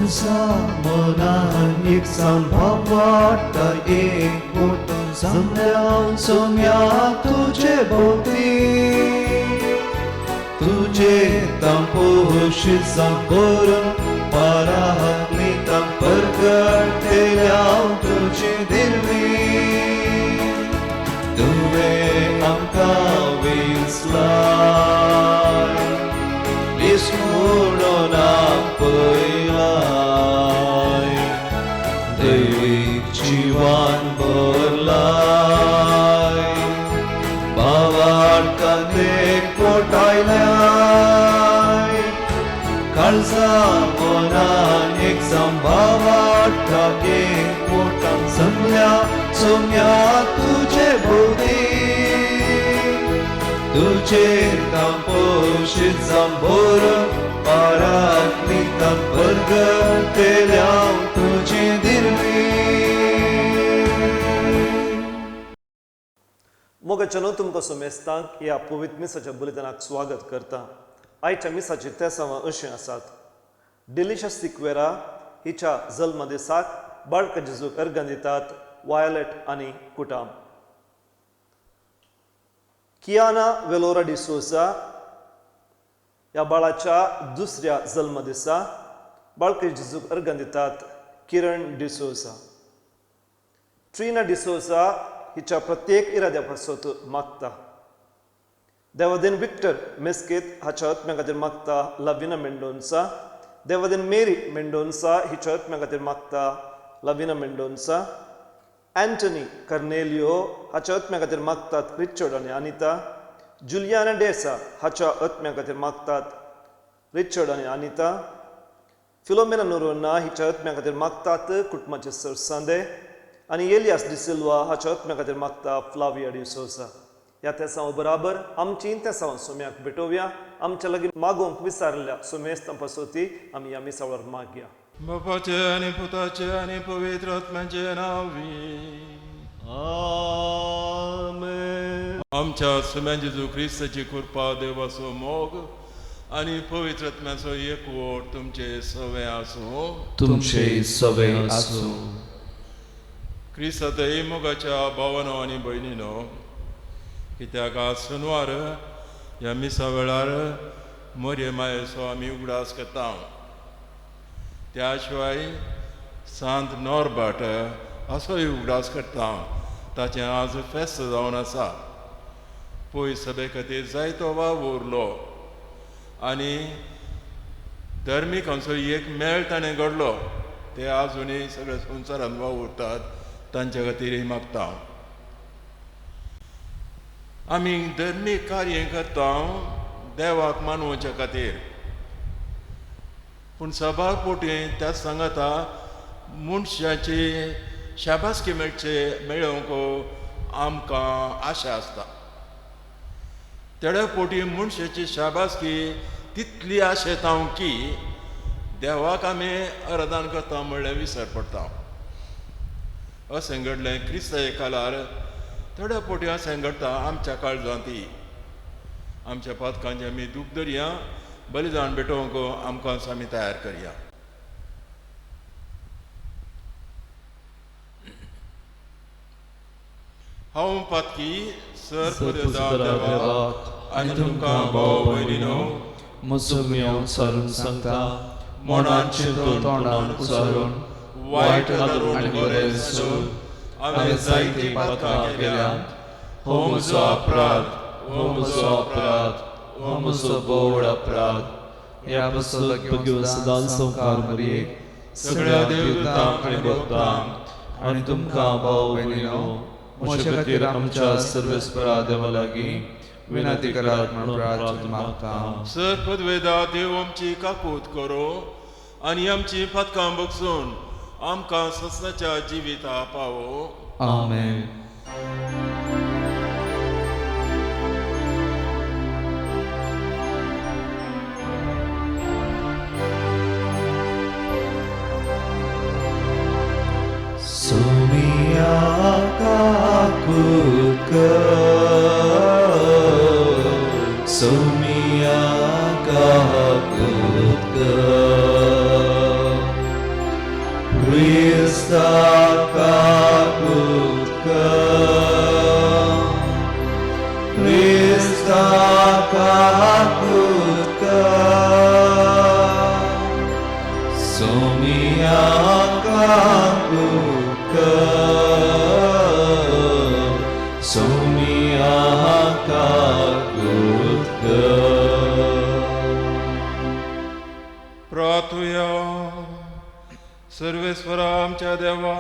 काळजा मनान एक सांभावाटा एक बोटान जमल्या सोम्या तुजे भोवती तुजे तांपोशी जांबरून पराक्लिता परगटल्या तुजी दिरवी तुवें आमकां विसलाय दीस म्हणून आपयलाय दैवीक जिवान भरलाय भावार्थान कोटायलाय काळजा मनान एक सांभावाटा एक बोटान जमल्या सोम्या तुजे भोवती तुजे तांपोशी जांबोर पराक्लितान परगटल्या तुजी दिरवी. मोगाच्यानो तुमकां सुमेस्तांक ह्या पवित्र मिसाच्या बुलेटनाक स्वागत करता. आयच्या मिसाची तेसांवां अशीं आसात. डिलिशस सिक्वेरा हिच्या जल्म दिसाक बाळका जेजूक अर्गां दितात वायोलेट आनी कुटाम. कियाना वेलोरा डिसोजा ह्या बाळाच्या दुसऱ्या जल्म दिसा बाळका जेजूक अर्गां दितात किरण डिसोजा. ट्रिना डिसोजा हिच्या प्रत्येक इराद्या पासत मागता. देवादेन विक्टर मेस्केत हाच्या आत्म्या खातीर मागता लविना मेंडोन्सा. देवादेन मेरी मेंडोन्सा हिच्या आत्म्या खातीर मागता लविना मेंडोन्सा. अँटनी कर्नेलियो हाच्या आत्म्या खातीर मागतात रिचर्ड आनी अनिता. जुलियाना डेसा हाच्या आत्म्या खातीर मागतात रिचर्ड आनी अनिता. फिलोमेना नोरोन्ना हिच्या आत्म्या खातीर मागतात कुटुंबाचे सरसांदे आनी एलियास डिसिल्वा हाच्या आत्म्या खातीर मागता फ्लाविया डिसोजा. ह्या तेसांव बराबर आमची तेसांव सोम्याक भेटोवया. आमच्या लागीं मागोवंक विचारल्या सोमेस्तां पासोती आमी ह्या मिसावर मागया. बापाचे आनी पुताचे आनी पवित्र आत्म्याचे नांवी आमेन. आमच्या सोम्या जेजू क्रिस्ताची कृपा, देवाचो मोग आनी पवित्र आत्म्याचो एकवट तुमचे सवे आसूं. तुमचे सवे आसूं. क्रिस्तांत मोगाच्या भावानो आनी भयणीनो, कित्याक आज शेनवार ह्या मिसा वेळार मोरये मायेचो आमी उगडास करता. त्या शिवाय सांत नॉर्बर्ट असोय उगडास करता. ताचें आज फेस्त जावन आसा. पयस सभे खातीर जायतो वाव उरलो आनी धर्मीकांचो एक मेळ ताणें घडलो. ते आजुनूय सगळे संवसारांत वावुरतात. तांच्या खातीरय मागता. आमी धर्मीक कार्य करता देवाक मानवच्या खातीर, पूण सभार पोटी त्याच सांगाता मनशाची शाबासकी मेळचे मेळोवंक आमकां आशा आसता. तेड्या पोटी मनशाची शाबासकी तितली आशेता की देवाक आमी आराधन करता म्हणल्यार विसर पडटा. अशें घडलें क्रिस्ता कालार. थोड्या पोटी अशें घडटा आमच्या काळजांत. आमच्या पातकांचे आमी दूख धरया, बलिदान भेटोवंक आमकां आमी तयार करया. हांव पातकी सर देवाक आनी तुमकां भाव भयणीनो म्हजो मेव सारून सांगता, मनान चिंतून तोंडान उचारून वायट आनी बरें सोड हांवें जायतीं पातकां केल्यांत. हो म्हजो अपराध, हो म्हजो अपराध, हो म्हजो बोवड अपराध. ह्या पासत घेवन सदांच संवकार मरयेक सगळ्या देवदूतांक आनी भक्तांक आनी तुमकां भाव भयणीनो म्हज्या खातीर आमच्या सर्वेस्परा देवा लागीं विनंती करात म्हणून प्रार्थना मागता. सर पदवेदा देव आमची काकूत करो आनी आमची पातकां बगसून आमकां ससनाच्या जिविता पावो. आमेन. सोमिया काकूत कर, सोमिया काकूत कर, क्रिस्ता काकूत कर, क्रिस्ता काकूत कर, सोमिया काकूत कर, सोमिया काकूत कर. प्रार्थुया. सर्वेस्वरा आमच्या देवा,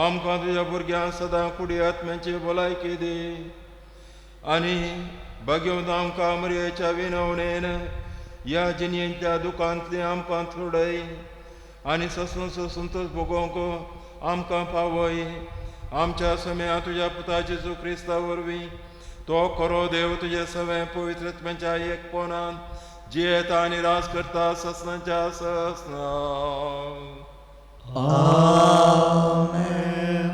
आमकां तुज्या भुरग्यांक सदां कुडी आत्म्याची भलायकी दी आनी भाग्यवंत आमकां मरयेच्या विनवणेन ह्या जिणेंतल्या दुखांतली आमकां सोडय आनी ससून संतोश भोगोवंक आमकां पावय. आमच्या सम्या तुज्या पुता जेजू क्रिस्ता वरवीं तो खरो देव तुजे सवें पवित्र आत्म्याच्या एकपणान जियेता आनी राज करता ससनाच्या ससना. आमेन.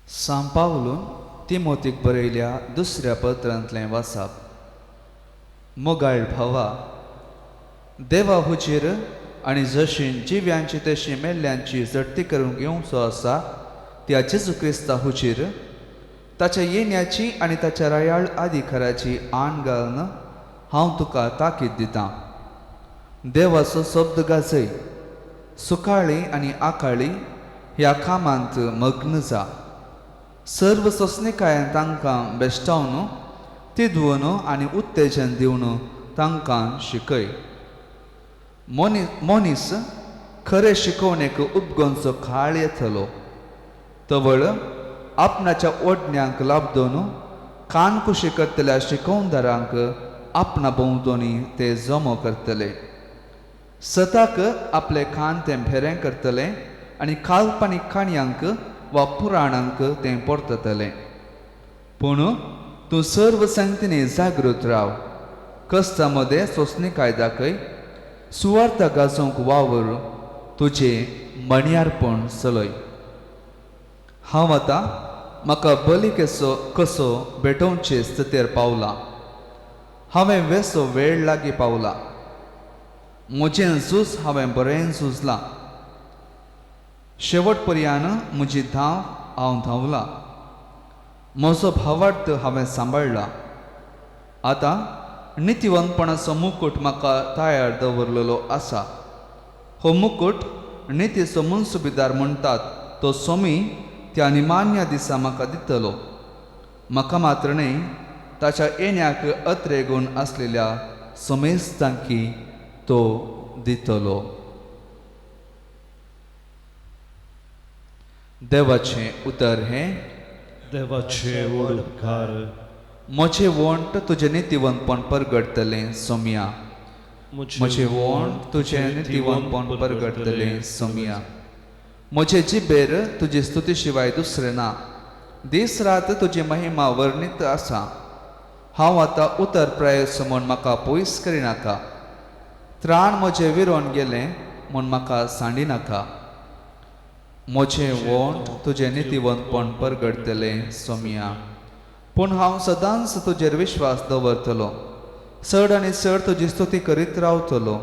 सांव पावलून तिमोतीक बरयल्या दुसऱ्या पत्रांतलें वाचप. मोगाळ भावा, देवा हुजीर आनी जशी जिव्यांची तशी मेल्ल्यांची झडती करूंक येवचो आसा त्या जेजू क्रिस्ता हुजीर ताच्या येण्याची आनी ताच्या रायाळ अधिकाराची आण घालून हांव तुका ताकीद दितां. देवाचो शब्द गाजय, सुकाळी आनी आकाळी ह्या कामांत मग्न जा. सर्व सोंसणिकायेन तांकां बेश्टावन तिदवून आनी उत्तेजन दिवन तांकां शिकय. मनीस खरे शिकोवणेक उपगोनचो काळ येतलो. तवळ आपणाच्या ओडण्यांक लाबदोन कान कुशी करतल्या शिकोवणदारांक आपणा भोंवतणी ते जमो करतले. सताक आपले कान तें भेरें करतले आनी काल्पनीक काणयांक वा पुराणांक तें परततलें. पूण तूं सर्व संगतींनी जागृत राव, कश्टां मदें सोंसणीकाय दाखय, सुवार्थ गाजोवंक वावर, तुजें मणयारपण चलय. हांव आतां म्हाका बली कसो भेटोवचे स्थितीर पावलां. हांवें वेसो वेळ लागीं पावला. म्हजें झूज हांवें बरें झुजलां. शेवट पर्यान म्हजी धांव हांव धांवलां. म्हजो भावार्थ हांवें सांबाळ्ळा. आतां नितीवंतपणाचो मुकूट म्हाका तयार दवरलेलो आसा. हो मुकूट नितीचो मुनसुबीदार म्हणटात तो सोमी त्या निमान्या दिसा म्हाका दितलो. म्हाका मात्र न्हय, ताच्या येण्याक अत्रेगूण आसलेल्या समेस्तांकी तो दितलो. देवाचें उतर हें. देवाचे उपकार. म्हजें वोंट तुजें नितीवंतपण परगडतलें सोमया. म्हजें वोंट तुजें नितीवंतपण परगडतलें सोमया. म्हजे जिबेर तुजी स्तुती शिवाय दुसरें ना. दीस रात तुजी महिमा वर्णीत आसा. हांव आतां उतर प्रायस म्हूण म्हाका पयस करिनाका. त्राण म्हजें विरोन गेलें म्हूण म्हाका सांडिनाका. म्हजें वोंट तुजें नितीवंतपण परगडतलें सोमया. पूण हांव सदांच तुजेर विश्वास दवरतलो. चड आनी चड तुजी स्तुती करीत रावतलो.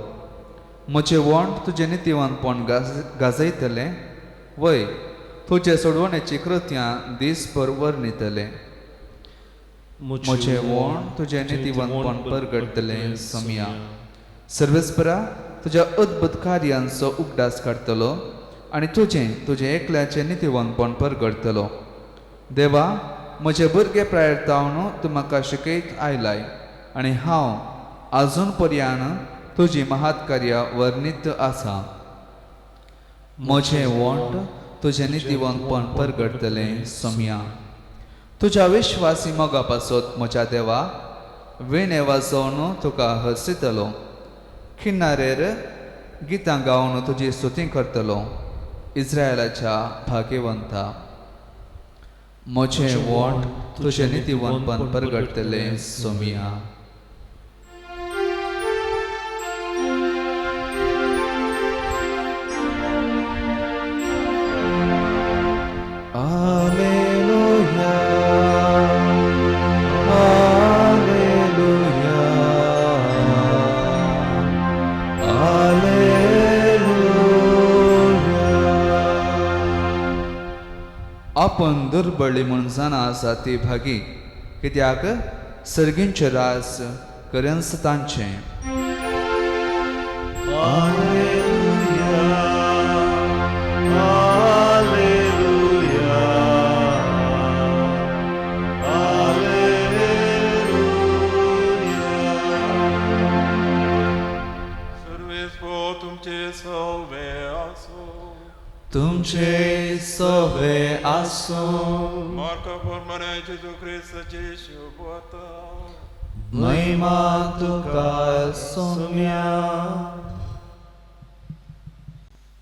म्हजें वोंट तुजें नितीवंतपण गाजयतलें. वय तुजे सोडवणेची कृत्यां दीसभर वर्णितलें. म्हजें वोंट तुजें नितीवंतपण परगडतलें सोमया. सर्वेस्परा तुज्या अद्भुत कार्यांचो उगडास काडटलो आनी तुजें तुजें एकल्याचें नितीवंतपण परगडतलो. देवा, म्हजे भुरगे प्रायर तावन तूं म्हाका शिकयत आयलाय आनी हांव आजून पर्यान तुजी महात्कार्या वर्णीत आसा. म्हजें वोंट तुजें नितीवंतपण परगडतलें सोमया. तुज्या विश्वासी मोगा पासत म्हज्या देवा विणे वाजोवन तुका हरसितलो. किनारेर गितां गावन तुजी स्तुती करतलो. इस्रायलाच्या भाग्यवंता, म्हजें वोंट तुजें नितीवंतपण परगडतलें सोमया. Alleluia, Alleluia, Alleluia. आपण दुर्बळी म्हूण जाणा आसा ती भागी, कित्याक सर्गींचें राज करेंस तांचें. तुमचे सवे आसूं. मार्का प्रमाणे जेजू क्रिस्ताची शुभवार्ता. महिमा तुका सोम्या.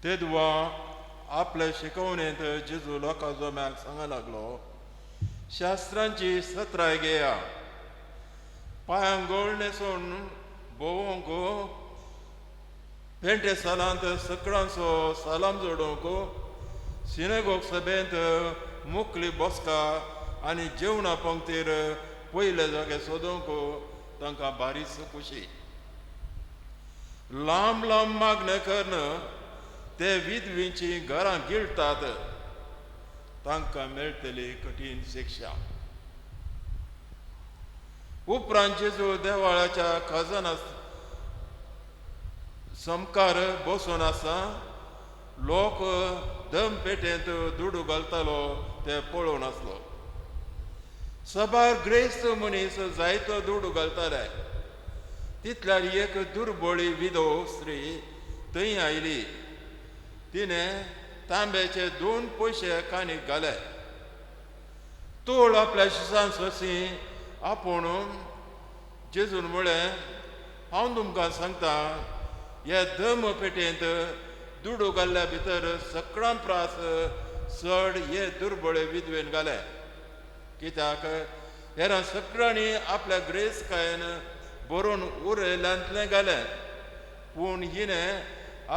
तेदवा आपल्या शिकवणेंत जेजू लोकां जम्याक सांगा लागलो, शास्त्रांची सत्राय घेया, पांयांक गोळ न्हेसून भोंवंक, पेंटे सालांत सकडांचो सालाम जोडूंक, सिनेगोग सभेंत मुकली बसका आनी जेवणा पंक्तीर पयले जागे सोदूंक तांकां बारीच खुशी. लांब लांब मागणें करून ते विधवींची घरां गिळटात, तांकां मेळटली कठीण शिक्षा. उपरांत जेजू देवाळाच्या खजाना समकार बसून आसा, लोक दम पेटेंत दुडू घालतालो ते पळोवन आसलो. सबार ग्रेस्त मनीस जायतो दुडू घालताले. तितल्यार एक दुर्बळी विधव स्त्री थंय आयली. तिणें तांब्याचे 2 पयशे कानीक घाले. तोळ आपल्या शिसान सोसी आपूण जेजून म्हळें, हांव तुमकां सांगता, ह्या दम पेटेंत दुडू घाल्ल्या भितर सकडां प्रास चड हे दुर्बळे विधवेन घाले. कित्याक हेरां सगळ्यांनी आपल्या ग्रेसकायेन बरोवन उरयल्यांतलें घालें, पूण हिणें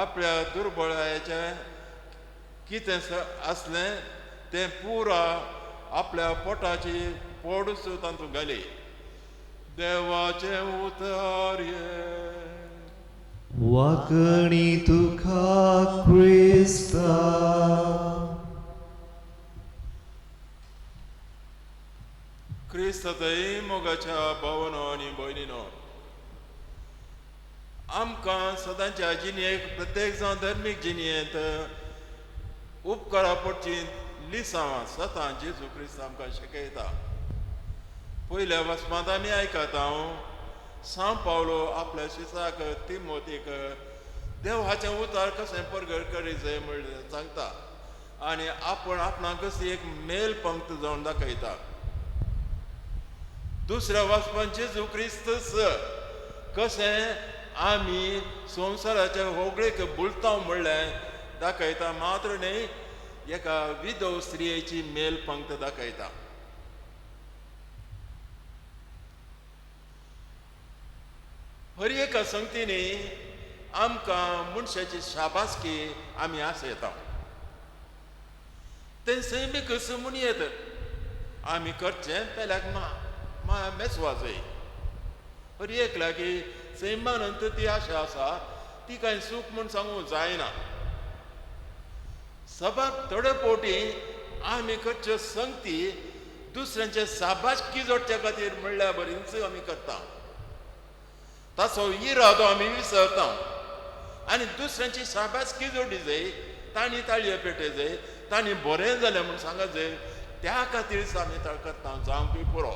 आपल्या दुर्बळायेचें कितें आसलें तें पुरा आपल्या पोटाची पोडूच तातूंत घाली. देवाचें उतर हें. वाकणी तुका क्रिस्ता. क्रिस्तातय मोगाच्या भावनो आनी भयणीनो, आमकां सदांच्या जिणेक प्रत्येक जावन धर्मीक जिणेंत उपकारा पडची लिसांवां सतां जेजू क्रिस्त आमकां शिकयता. पयल्या वाचपांत आमी आयकता हांव सांव पावलो आपल्या शिसाक तिमोतीक देवाचें उतार कशें परगट करी जाय म्हणलें सांगता आनी आपण आपणाक कशी एक मेल पंक्त जावन दाखयता. दुसऱ्या वाचपान जेजू क्रिस्तच कशें आमी संवसाराच्या होगळेक बुलतांव म्हणलें दाखयता, मात्र न्हय एका विधव स्त्रियेची मेल पंक्त दाखयता. हर एका संगतीनी आमकां मनशाची शाबासकी आमी आसयता. तें सैमीक म्हूण येत आमी करचें पेल्याक मा मेसवा जाय. हर एक लागीं सैमानंतर ती आशा आसा, ती कांय सूख म्हूण सांगूंक जायना. सबार थोडे फावटी आमी करच्यो संगती दुसऱ्यांचे शाबासकी जोडच्या खातीर म्हणल्यार बरीच आमी करता. ताचो इरादो आमी विसरता आनी दुसऱ्यांची शाबासकी जोडी जाय, तांणी ताळयो पेटय जाय, तांणी बरें जालें म्हूण सांगत जाय, त्या खातीर आमी करता जावंकूय पुरो.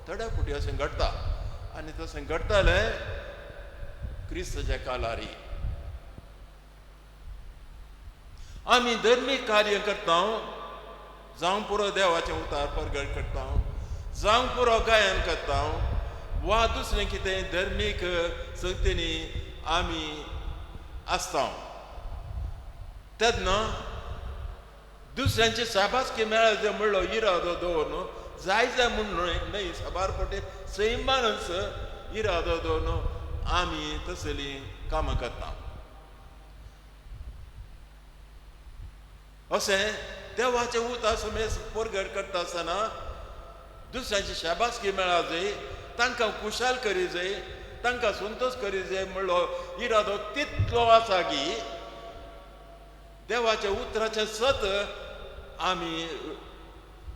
थोड्या फावटी अशें घडटा आनी तशें घडटालें क्रिस्ताच्या कालारी. आमी धर्मीक कार्य करता, जावं पुरो देवाचें उतार परगट करता, जावं पुरो गायन करता वा दुसरें कितें धर्मीक संगतींनी आमी आसता, तेन्ना दुसऱ्यांची शाबासकी मेळ्ळा म्हणलो इरादो दवरून जाय जाय म्हूण न्हय, साबार फावटी सैमानच इरादो दवरून आमी तसलीं कामां करता. अशें देवाचें उतार समेज परगट करता आसतना दुसऱ्यांची शाबासकी मेळा जाय, तांकां खुशाल करी जाय, तांकां संतोश करी जाय म्हणलो इरादो तितलो आसा की देवाच्या उतराचें सत आमी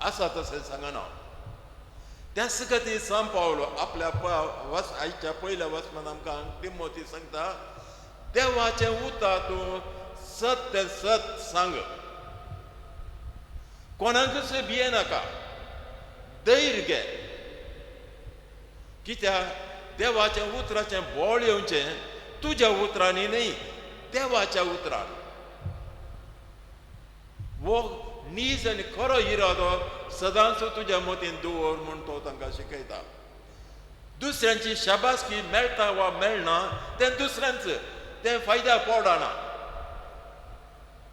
आसा तशें सांगना. त्याच खातीर सांत पावलो आपल्या आयच्या पयल्या वचमान आमकां तिमोती सांगता, देवाचें उतर तूं सत तें सत सांग, कोणाकूच भियेनाका, धैर्य घे. कित्याक देवाच्या उतराचें बळ येवचें तुज्या उतरांनी न्हय, देवाच्या उतरान. वो नीज आनी खरो इरादो सदांच तुज्या मतीन दवर म्हूण तो तांकां शिकयता. दुसऱ्यांची शाबासकी मेळटा वा मेळना तें दुसऱ्यांच, तें फायद्या पडना.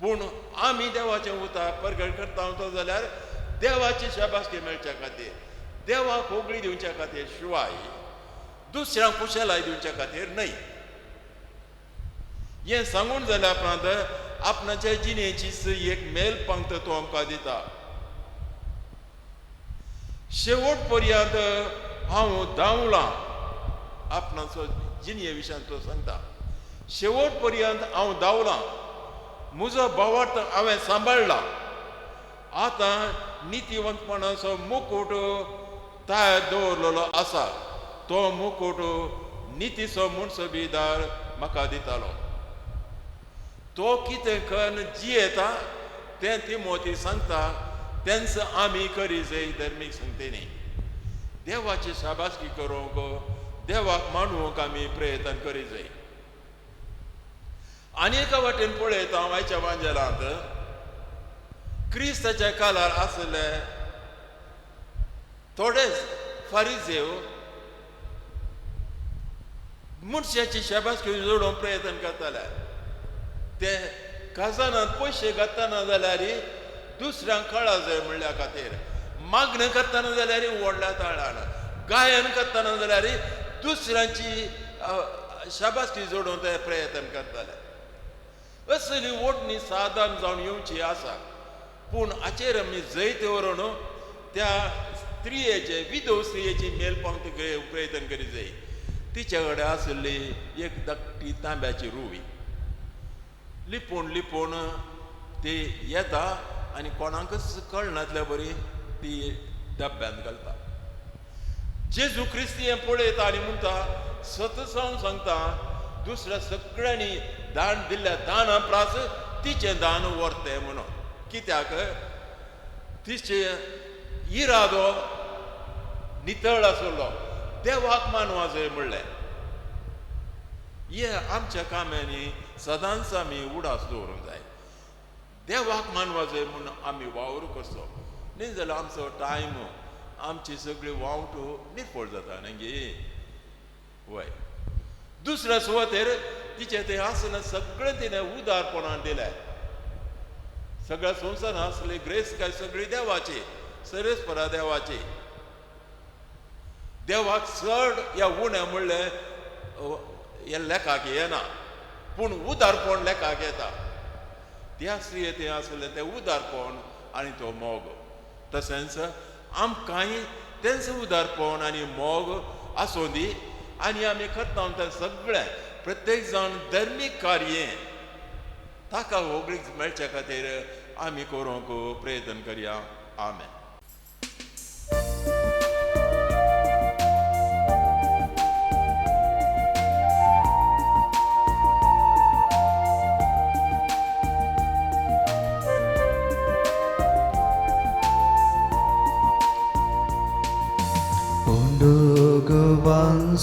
पूण आमी देवाचें उतर परगट करता तो जाल्यार देवाची शाबासकी मेळच्या खातीर, देवाक होगळी दिवच्या खातीर शिवाय दुसऱ्यांक खुशालाय दिवच्या खातीर न्हय. हें सांगून जाल्या उपरांत आपणाच्या जिणेची एक मेल पंक्त तो आमकां दिता. शेवट पर्यंत हांव धांवलां, आपणाचो जिणे विशयान तो सांगता, शेवट पर्यंत हांव धांवलां, म्हजो भावार्थ हांवें सांबाळ्ळा, आतां नितीवंतपणाचो मुकूट तयार दवरलेलो आसा, तो मुकूट नितीचो मुनसबीदार म्हाका दितालो. तो कितें करून जियेता तें तिमोती सांगता, तेंच आमी करी जाय धर्मीक संगतेनी. देवाची शाबासकी करूंक, देवाक मांडूंक आमी प्रयत्न करी जाय. आनी एका वाटेन पळयता हांव आयच्या वांजेलांत क्रिस्ताच्या काळार आसले थोडेच फारिजेव मनशाची शाबासकी जोडूंक प्रयत्न करताले. ते खजानांत पयशे घालतना जाल्यार दुसऱ्यांक कळा जाय म्हणल्या खातीर, मागणें करतना जाल्यार व्हडल्या ताळान, गायन करतना जाल्यार दुसऱ्यांची शाबासकी जोडूंक ते प्रयत्न करताले. असली ओडणी सादारण जावन येवची आसा, पूण हाचेर आमी जैत व्हरून त्या स्त्रियेचे, विधव स्त्रियेची मेल पावंक प्रयत्न करी जाय. तिच्या कडेन आशिल्ली एक धाकटी तांब्याची रुवी लिपून लिपून ती येता आनी कोणाकच कळनातल्या बरी ती डब्यांत घालता. जेजू क्रिस्ती हें पळयता आनी म्हणटा, सत हांव सांगता, दुसऱ्या सगळ्यांनी दान दिल्ल्या दाना प्रास तिचें दान व्हरतें म्हणून. कित्याक तिचे इरादो नितळ आसलो, देवाक मानवा जाय म्हणलें. हे आमच्या कामांनी सदांच आमी उडास दवरूंक जाय, देवाक मानवा जाय म्हूण आमी वावर करचो, न्ही जाल्यार आमचो टायम, आमची सगळी वावट निर्फळ जाता न्ही. वय दुसऱ्या सुवातेर तिचें तें आसना सगळें तिणें उदारपणान दिलें. सगळ्या संवसारान आसली ग्रेस काय सगळी देवाची, सरेस्परा देवाची. देवाक चड या उणें म्हणलें हें लेखाक येना, पूण उदारपण लेखाक येता. त्या स्त्रिये तें आसलें तें उदारपण आनी तो मोग. तशेंच आमकांय तेंच उदारपण आनी मोग आसूं दी आनी आमी करता तें सगळें प्रत्येक जाण धर्मीक कार्य ताका होगळीक मेळच्या खातीर आमी करूंक प्रयत्न करया. आमेन.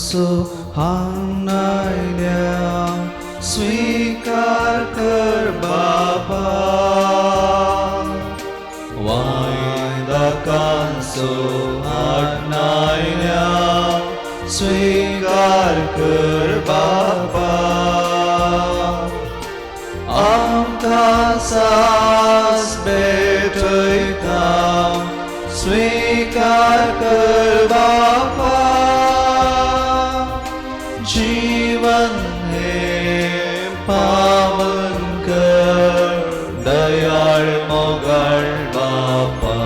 So हांगायल्या स्वीकार कर बाबा, वायदाकांचो हाडनायल्या स्वीकार कर बाबा, आमकां सास भेटयता स्वीकार कर बाबा, जीवन हे पावन कर दयाळ मोगाळ बापा,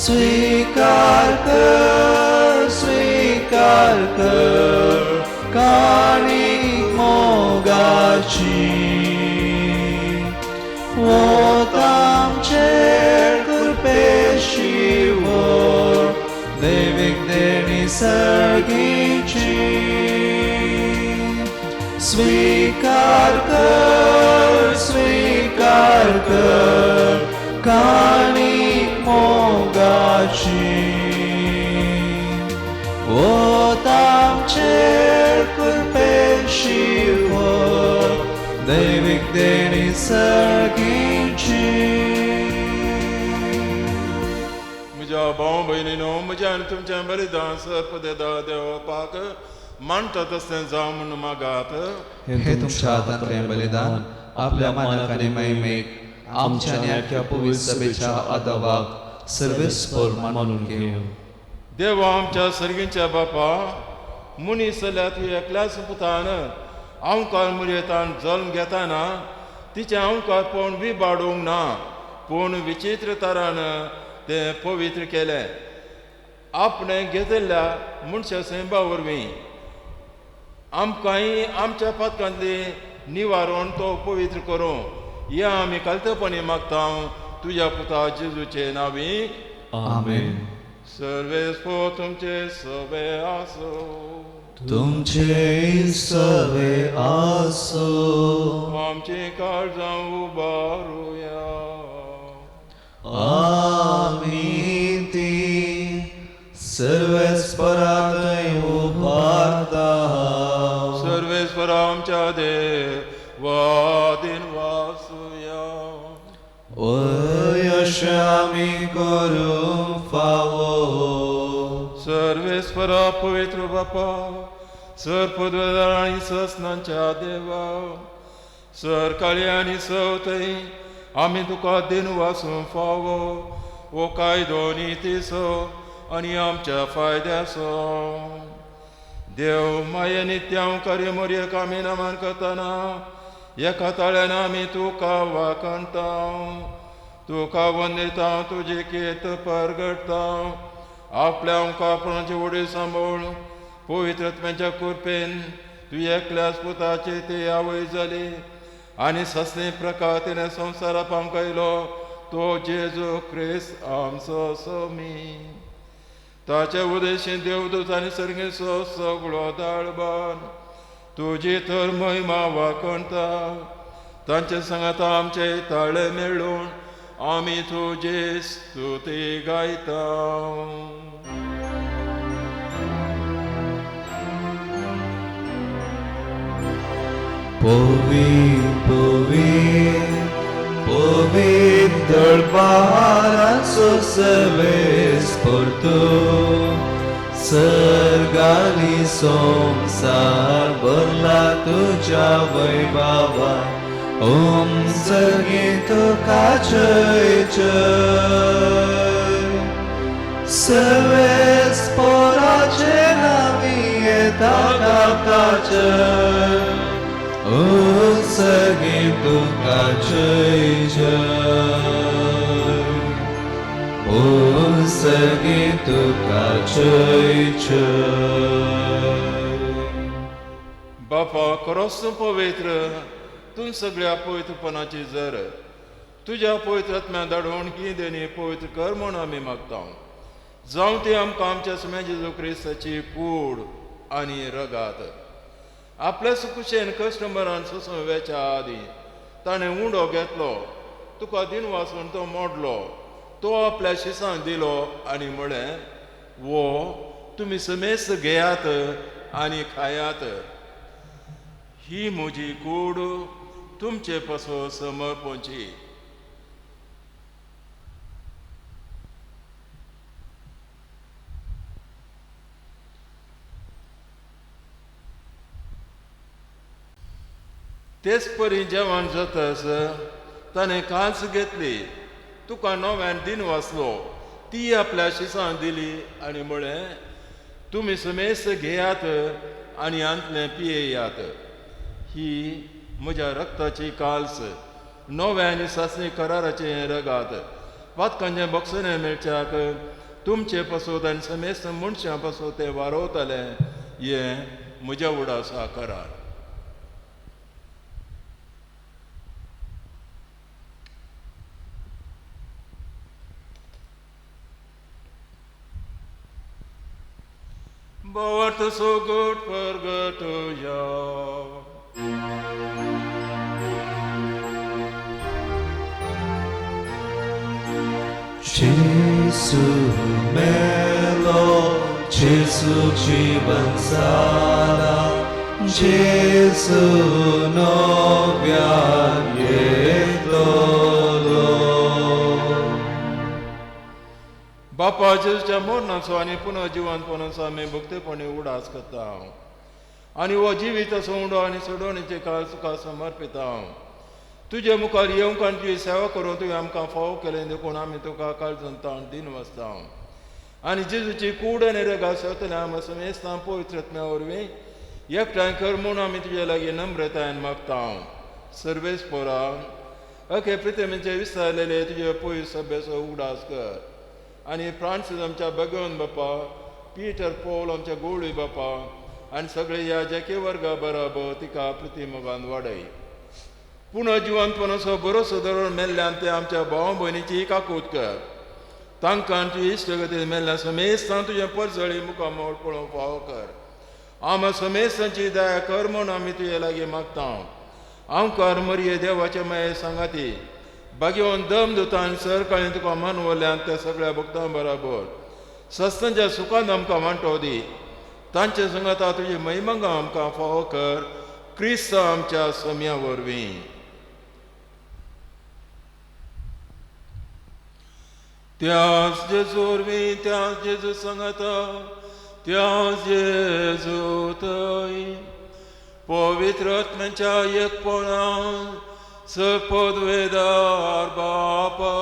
स्वीकार कर, स्वीकार कर काणी मोगाची, वोत आमचेर सर्गीची स्वीकार कर स्वीकार कर काणीक मोगाची ओतामचेर कृपेशी हो दैवीक देणी सर्गीची. म्हज्या भाव भयणीनो म्हज्या आनी तुमच्या बलिदान सर्पदेदा देवपाक मानता तसलें जावं म्हूण मागात. हे तुमच्या हातांतलें बलिदान आपल्या मानाक आनी महिमेक आमच्या आनी आख्या पवित्र सभेच्या आदावाक सर्वेस्पर मानून घेवं. देवा आमच्या सर्गींच्या बापा मनीस जाल्यार तुवें एकल्याच पुतान अंवकार मुरयेतान जल्म घेताना तिचें अंवकार पूण विबाडूंक ना पूण विचित्र तरान तें पवित्र केलें. आपणें घेतिल्ल्या मनशा सैंबा वरवीं आमकांय आमच्या पातकांतली निवारण तो पवित्र करूं हें आमी कालतेपणी मागता तुज्या पुता जेजूचे नांवी. आमेन. सर्वेस्पर तुमचे सवे आसो. तुमचे सवे आसो. आमची काळजां उबारुया. आमी ती सर्वेस्परांतय उबारता. सर्वेस्पर आमच्या देवा दिनवासुया. वय अशें आमी करूंक फावो. सर्वेस्परा पवित्र बापा सर पदवेदार आनी ससनांच्या देवा सर काळी आनी सवतय आमी तुका दिनवासूंक फावो हो कायदो नितीचो आनी आमच्या फायद्याचो. देव माये नित्यांकारी मोरयेक आमी नमन करतना एका ताळ्यान आमी तुका वाखणता तुका वंदिता तुजी कीर्त परगडटा. आपल्या अंकापणाची उडी सांबाळ पवित्र आत्म्याच्या कृपेन तूं एकल्याच पुताची ती आवय जाली आनी ससनी प्रकार तिणें संवसारा पांकयलो तो जेजू क्रिस्त आमचो स्वामी. ताचे उदेशी देवदूत आनी सर्गेचो सगळो दाळबान तुजी तर महिमा वाखणता. तांचे सांगाता आमचे ताळे मेळून आमी तुजी स्तुती गायता. पवित्र पवित्र पवित्र दळबाराचो सर्वेस्पर तूं सर्गांनी संवसार भरला तुज्या वैभवान. ओम सर्गी तुका जय जय. सर्वेस्पराचे नांवी येता तुका जय. ओम सर्गी तुका जय जय. ओम सर्गी तुका जय जय. बापा खरोच तूं पवित्र तूं सगळ्या पवित्रपणाची जर तुज्या पवित्र आत्म्या धाडून ही देणी पवित्र कर म्हूण आमी मागता. जावं ती आमकां आमच्या सुम्या जेजू क्रिस्ताची कूड आनी रगात. आपल्या सुकुशेन कस्टमरान सोसून वेच्या आदीं ताणें उंडो घेतलो तुका दिनवासून तो मोडलो तो आपल्या शिसांक दिलो आनी म्हळें वो तुमी समेस्त घेयात आनी खायात. ही म्हजी कूड तुमचे पासून समर्पणची. तेच परी जेवण जातस ताणें कांच घेतली तुका नव्यान दिन वाचलो ती आपल्या शिसांक दिली आनी म्हळें तुमी समेस्त घेयात आनी हांतलें पियेयात. ही म्हज्या रक्ताची काल्स नव्या आनी सासणी कराराचें हें रगात. पातकांचें बक्षणें मेळच्याक तुमचे पासत आनी समेस्त मनशां पासत तें वारोवतालें हें म्हज्या उडासा करार. भावार्थ सोगट परगटया. Gesù melo, Gesù जीवन सारा, Gesù नव्यान येतलो. बापा जेजूच्या मरणाचो आनी पुनर्जिवनपणाचो आमी भक्तेपणी उडास करता आनी हो जिविताचो उंडो आनी सोडवणेचे काळ तुका समर्पिता. तुजे मुखार येवंक आनी तुजी सेवा करून तुवें आमकां फावो केलें देखून आमी तुका काळजान ताण दिन वसता. आनी जेजूची कूड आनी रगा सेवतले आमी समेस्तां पवित्र आत्म्या वरवीं एकठांय कर म्हूण आमी तुजे लागीं नम्रतायेन मागता. सर्वेस पोरा अखे प्रितमेचे विसरलेले तुजे पयस सभ्याचो उगडास कर आनी फ्रांसीस आमच्या भगवंत बापा, पीटर पॉल आमच्या गोळी बापा आनी सगळे ह्या जेके वर्गा बराबर तिका प्रितीमोगान वाडय. पुनः जिवंतपणाचो बरोसो धरून मेल्ल्यान ते आमच्या भाव भयणीची काकूत कर. तांकां तुजी इश्टगतीन मेल्ल्या समेस्तां तुजें परजळी मुखामळ पळोवंक फावो कर. आमा समेस्तांची दया कर म्हूण आमी तुजे लागीं मागता. आमकार मरये देवाचे माये सांगाती भाग्यवन दम दुतान सरकाळी तुका मानवल्यान त्या सगळ्या भक्तां बराबर सस्तांच्या सुखान आमकां वांटो दी. तांचे संगाता तुजी महिमंगा आमकां फावो कर क्रिस्त आमच्या सम्या वरवीं. त्याच जेजू वरवीं, त्याच जेजू सांगाता, त्याच जेजू थंय पवित्र आत्म्याच्या एकपणान सपदवेदार बापा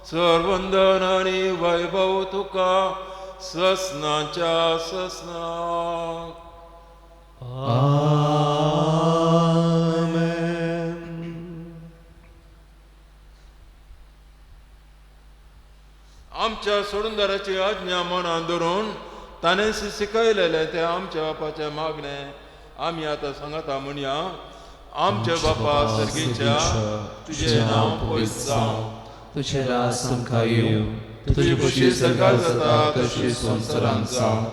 सर्वंदन आनी वैभव तुका ससनाच्या ससनाक. आमेन. आमच्या सोडूनदाराची आज्ञा मनान धरून ताणें शिकयलेलें तें आमच्या बापाचें मागणें आमी आतां सांगता म्हणया. आमच्या बापा सर्गीच्या, तुजें नांव पवित्र जावं, तुजें राज आमकां येवं, तुजी खुशी सरकार जाता तशी संवसारांत जावं.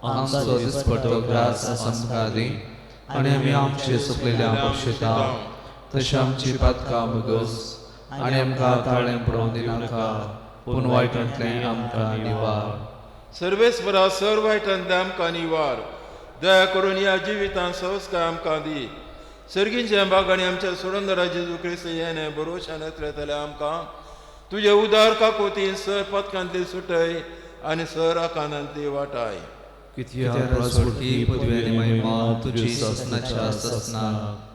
आमचो दिसपट्टो ग्रास आमकां दी आनी आमी आमचे चुकलेल्या बक्षिता तशें आमची पातकां भोगस आनी आमकां ताळें पडोवन दिनाका, पूण वायटांतलें आमकां निवार. सर्वेस्परा सर वायटांतलें आमकां निवार. दया करून ह्या जिवितांत संस्कार आमकां दी. सर्गींच्या बागांनी आमच्या सोडंदरा जेजू क्रिस्त येणे बरोशान येतले आमकां तुजे उदार काकोतीन सर पदकांतली सुटय आनी सर आकांतांतली वाटाय.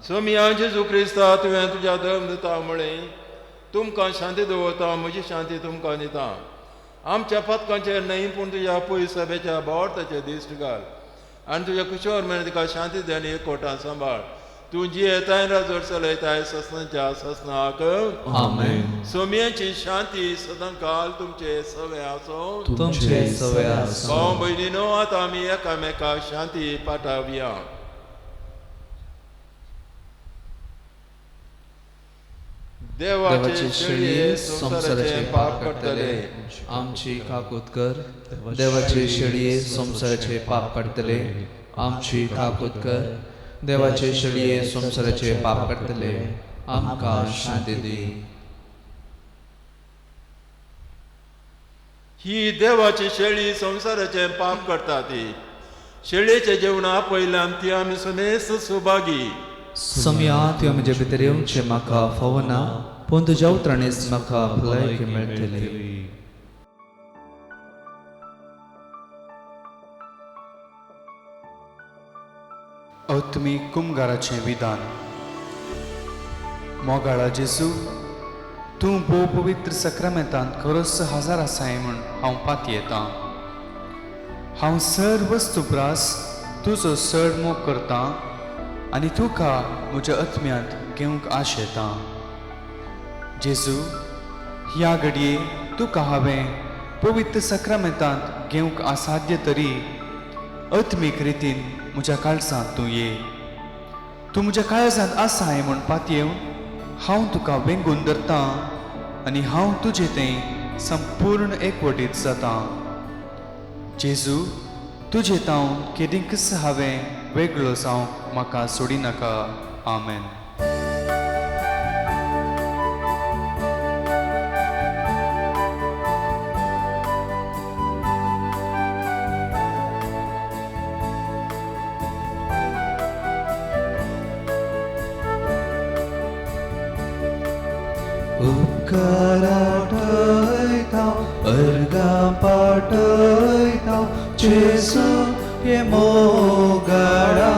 सोमिया जेजू क्रिस्ता तुवें तुज्या धर्म दिता म्हळें तुमकां शांती दवरता, म्हजी शांती तुमकां दिता. आमच्या पदकांचेर न्हय पूण तुज्या पयस सभेच्या भावार्थाचेर दिश्ट घाल आनी तुज्या कुशीवर मेरेन तुका शांती दी आनी एकवटान सांबाळ. तूं जियेताय राजवट चलयताय ससनाच्या ससनाक. आमेन. सोम्याची शांती सदांकाल तुमचे सवे आसो. तुमचे सवे आसो. भाव भयणीनो आतां आमी एकामेकाक शांती पाठावया. देवाचे शेळये संवसाराचे पाप काडटले, आमची काकूत कर. देवाचे शेळये संवसाराचे पाप काडटले, आमची काकूत कर. देवाचे शेळये संवसाराचे पाप काडटले, आमकां शांती दी. ही देवाची शेळी संवसाराचे पाप करता ती शेळयेचे जेवण आपयल्यान ती आमी समेस्त सुभागी. सोम्या तुवें म्हजे भितर येवचें म्हाका फावना, पूण तुज्या उतरांनीच म्हाका भलायकी मेळटली. आत्मीक कुमगाराचें विधान. मोगाळा जेजू, तूं भोव पवित्र सक्रामेंतांत खरोच हजार आसाय म्हूण हांव पातयेतां. हांव सर वस्तू प्रास तुजो चड मोग करतां आनी तुका म्हज्या आत्म्यांत घेवंक आशेतां. जेजू, ह्या घडये तुका हांवें पवित्र सक्रामेंतांत घेवंक असाध्य तरी आत्मीक रितीन म्हज्या काळजांत तूं ये. तूं म्हज्या काळजांत आसाय म्हूण पातयेवन हांव तुका वेंगून धरतां आनी हांव तुजे थंय संपूर्ण एकवटीत जातां. जेजू, तुजे तावन केदींकच हांवें वेगळो जावंक म्हाका सोडिनाका. आमेन. उपकाराटयता अर्गां पाटयता जेजू हे मोगाळा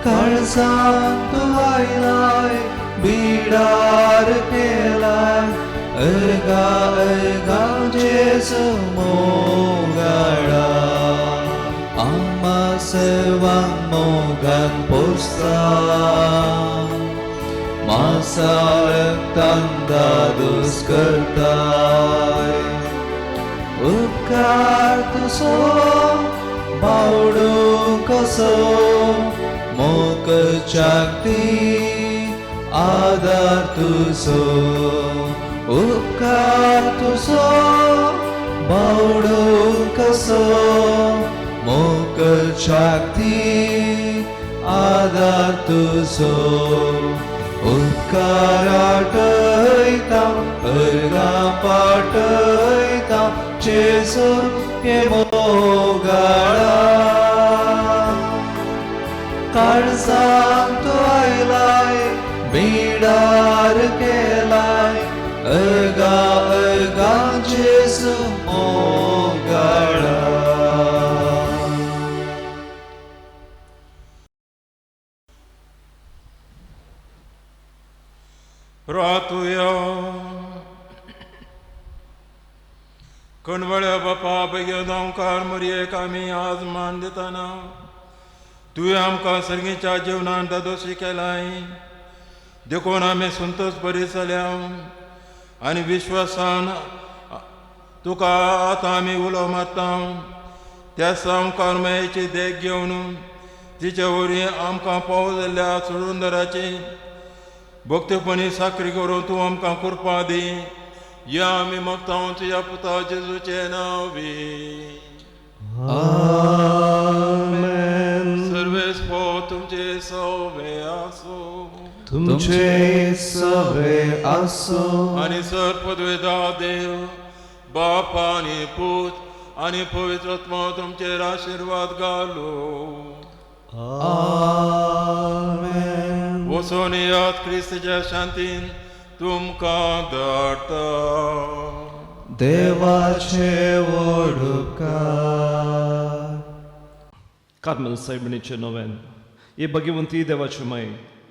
काळजांत तूं आयलाय बिडार केलाय अर्गां अर्गां जेजू मोगाळा आम्हा सर्वांक मोगान पोसता मासाळतान दादोस करताय उपकार तुजो बावडो कसो मोकच्याक आदार तुजो उपकार तुजो बावडो कसो मोकच्याक आदार तुजो उपकाराटयता अर्गां पाटयता जेजू हे मोगाळा काळजांत तूं आयलाय बिडार केलाय अर्गां अर्गां जेजू मोगाळा. रातुया कणवळ्या बापा बेगीन गांवकार मरयेक आमी आज मान दितना तुवें आमकां सर्गीच्या जिवनान दादोशी केलाय देखून आमी संतोश बरी जाल्या आनी विश्वासान तुका आतां आमी उलो मारता त्या सामकार मायेची देख घेवन तिचे वरवीं आमकां पावो जाल्ल्या सोडूनदाराची भक्तपणी साकरी करून तूं आमकां कृपा दी. या आमी मागता तुज्या पुता जेजूचें नांव बी. आमेन. सर्वेस पो तुमचे सवे आसूं. तुमचे सवे आसूं. आनी सर पदवेदा देव बाप आनी पूत आनी पवित्र आत्मा तुमचेर आशिर्वाद घालूं. आमेन. वचून याद क्रिस्ताच्या शांतीन तुमकां धाडटा. देवाचे व्हड उपकार. कार्मेल सायबिणीचें नवेन. हे भगवंती देवाचे माय,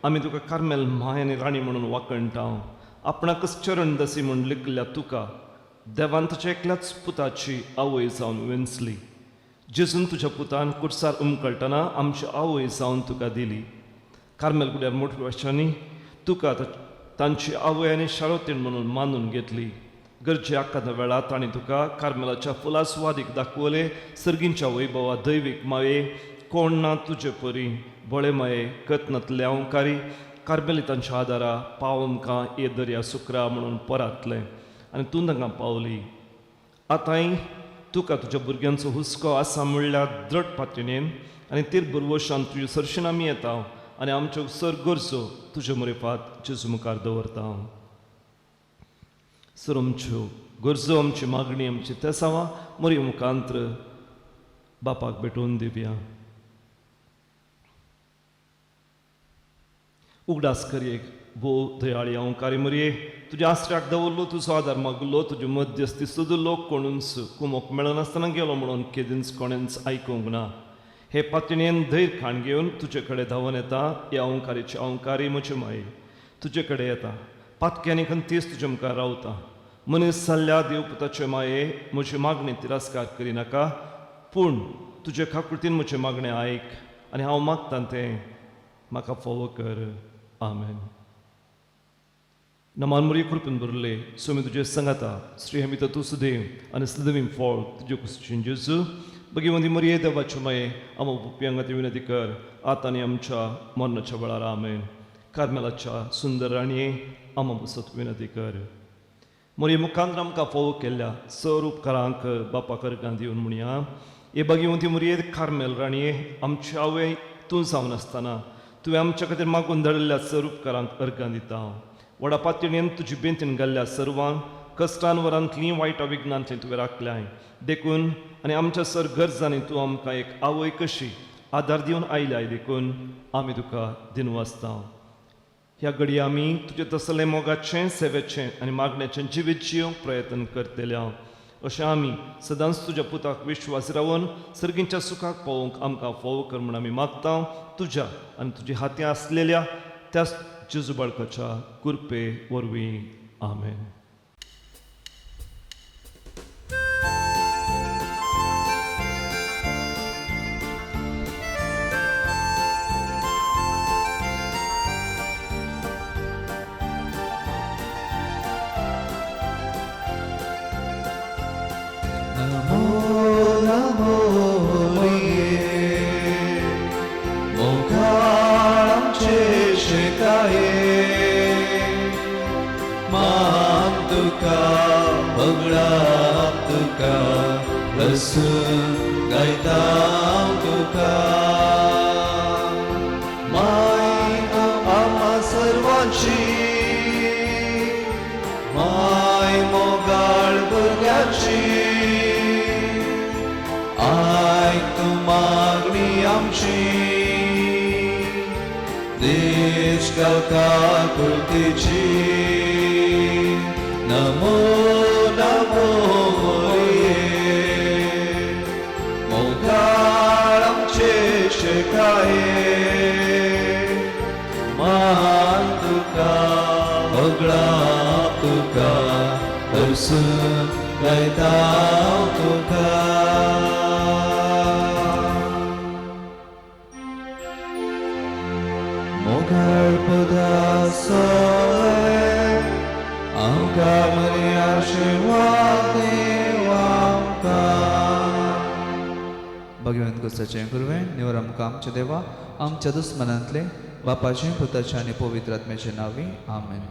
आमी तुका कार्मेल माय आनी राणी म्हणून वाखणटा. आपणाकच चरण दसी म्हूण लिखल्या तुका देवान तुज्या एकल्याच पुताची आवय जावन वेंचली. जेजून तुज्या पुतान कुर्सार उमकळटना आमची आवय जावन तुका दिली. कार्मेल गुड्यार मोठ्या वर्षांनी तुका तांची आवय आनी शारोतीण म्हणून मानून घेतली. गरजे आकांत वेळार तांणी तुका कार्मेलाच्या फुला सुवादीक दाखवले. सर्गींच्या वैभवा दैवीक माये कोण ना तुजे परी भोळे माये कत्नातले अंकारी कार्मेलितांच्या आदारा पाव आमकां ये दर्या सुक्रा म्हणून परातलें आनी तूं तांकां पावली. आतांय तुका तुज्या भुरग्यांचो हुस्को आसा म्हणल्यार द्रढ पातणेन आनी तीर बुरवशान तुजे सरशीन आमी येता आनी आमच्यो सर गरजो तुजे मुरेफात जेजू मुखार दवरता. सर आमच्यो गरजो आमची मागणी आमची तेसांवां मोरये मुखांत्र बापाक भेटोवन दिवया. उगडास करयेक भोव दयाळी अंकारी मोरये तुज्या आसऱ्याक दवरलो तुजो आदार मागलो तुज्यो मध्यस्थी सुद्दां लोक कोणूच कुमोक मेळनासतना गेलो म्हणून केदींच कोणेंच आयकूंक ना. हे पातणेन धैर्य खाण घेवन तुजे कडेन धांवन येता. हे अंकारीचे अंकारी म्हजे माये तुजे कडेन येता. पातक्यांनी खंतीस तुजे मुखार रावता. मनीस जाल्ल्या देवपुताचे माये म्हजी मागणी तिरस्कार करिनाका, पूण तुजे खाकृतीन म्हजें मागणें आयक आनी हांव मागतां तें म्हाका फावो कर. आमेन. नमान मोरये कृपेन भरले स्वामी तुजे सांगाता श्री हमिता तूं सुदेव आनी सदैव फळ तुजे कुशीन जेजू. भगवंती मोरये देवाचे माये आमो पुप्यांगा ती विनंती कर आतां आनी आमच्या मरणाच्या वेळार. आमेन. कार्मेलाच्या सुंदर राणये आमा बसत विनंती कर. मोरये मुखांत आमकां फोव केल्ल्या सर उपकारांक बापा अर्गां दिवन म्हणया. हे बागेवंती मोरये कार्मेल राणये, आमचे आवय तूं जावन आसतना तुवें आमच्या खातीर मागून धाडिल्ल्या सर उपकारांक अर्गां दिता. व्हडा पातयेन तुजी बेंतीन घाल्ल्या सर्वांक कश्टान वरांतलीं वायट विघ्नांतलीं तुवें राखल्याय देखून आनी आमच्या सर गरजांनी तूं आमकां एक आवय कशी आदार दिवन आयल्याय देखून आमी तुका दिनवासता. ह्या घडये आमी तुजे तसलें मोगाचें, सेवेचें आनी मागण्याचें जिवीत जिवंक प्रयत्न करतल्या. अशें आमी सदांच तुज्या पुताक विश्वास रावन सर्गींच्या सुखाक पावोवंक आमकां फोव कर म्हूण आमी मागता तुज्या आनी तुजी हाती आसलेल्या त्याच जेजू बाळकाच्या कृपे वरवीं. आमेन. आमच्या दुस्मनांतले बापाचे, पुताचे आनी पवित्र आत्म्याचे नांवी आमेन.